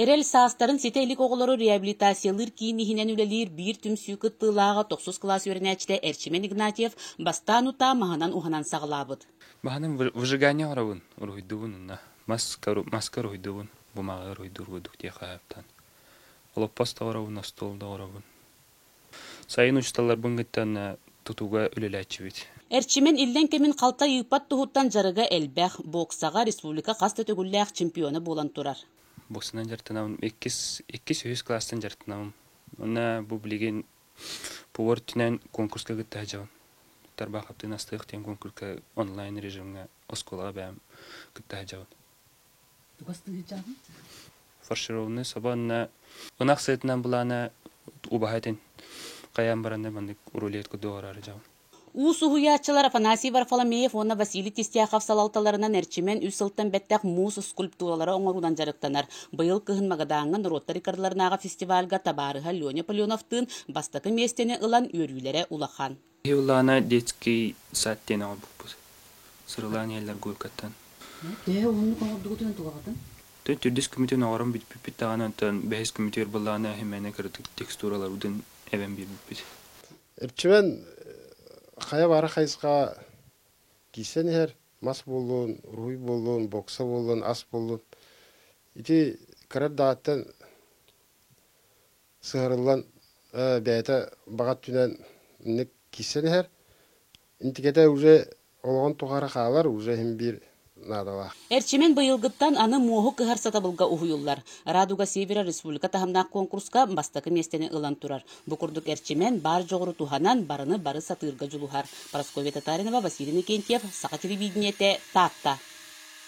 Эрэл саастарын ситэ илик оҕолору реабилитациялыыр киин иһинэн үлэлиир биир түмсүү кыттыылааҕа тохсус кылаас үөрэнээччитэ Эрчимэн Игнатьев бастаан утаа маһынан уһанан саҕалаабыт. Маһынан выжигание оҥоробун, уруһуйдуубун уонна маска уруһуйдуубун, бумааҕы уруһуйдуур курдук диэххэ сөптөөн. Олоппос да оҥоробун, остуол да оҥоробун. Сайын учууталларбын кытта тутууга үлэлээччибит. Эрчимэн иллэҥ кэмин халтай ыыппат туһуттан дьарыга элбэх, боксаҕа республика хас да төгүллээх чемпиона буолан турар. Боксанан дьарыктанабын, иккис, үһүс кылаастан дьарыктанабын. Уонна бу билигин повар өттүнэн конкурска кытта сылдьабын. Тарбаахаптыын астыах диэн конкурска онлайн режимҥэ оскуолаҕа бэйэм кытта сылдьабын. Фаршированный собо уонна ынах сыатынан былаана убаһа этин хайаан баран маннык рулет курдук оҥороору дьабын. Уус уһуйааччылар Афанасий Варфоломеев уонна Василий Тистяхов салалталарынан Эрчимэн үс сылтан бэттэх муус скульптуралары оҥоруунан дьарыктанар. Быйыл кыһын Магадаҥҥа норуоттар иккардыларынааҕы фестивальга табаарыһа Леня Поленовтыын бастакы миэстэни ылан үөрүүлэрэ улахан. Улаана детский сад диэн оҥорбуппут. Сырылаан иһэллэр Горькаттан. Төһө уһуннук оҥордугутун тугаҕытын? Төрдүс күммүтүн оҥорон бүппүппүт даҕаны, онтон бэһис күммүтүгэр былаана иһимээнэ кыратык текстураларбытын эбэн биэрбиппит. Эрчимэн хайа баара хайысха киирсэн иһэр, мас буоллун, уруһуй буоллун, бокса буоллун, ас буоллун. Ити кыра эрдэҕиттэн сыһарыллан бэйэтэ баҕа өттүнэн инник киирсэн иһэр. Интикэтэ уже олоҕун тухары хаалар, уже иһин биир наадалаах. Эрчимэн быйылгыттан аны муоһу кыһар сатабылга уһуйуллар. Радуга Севера республика таһымнаах конкурска бастакы миэстэни ылан турар. Бу курдук Эрчимэн баар дьоҕуру туһанан барыны бары сатыырга дьулуһар. Парасковья Татаринова, Василий Иннокентьев, Саха телевидениетэ, Таатта.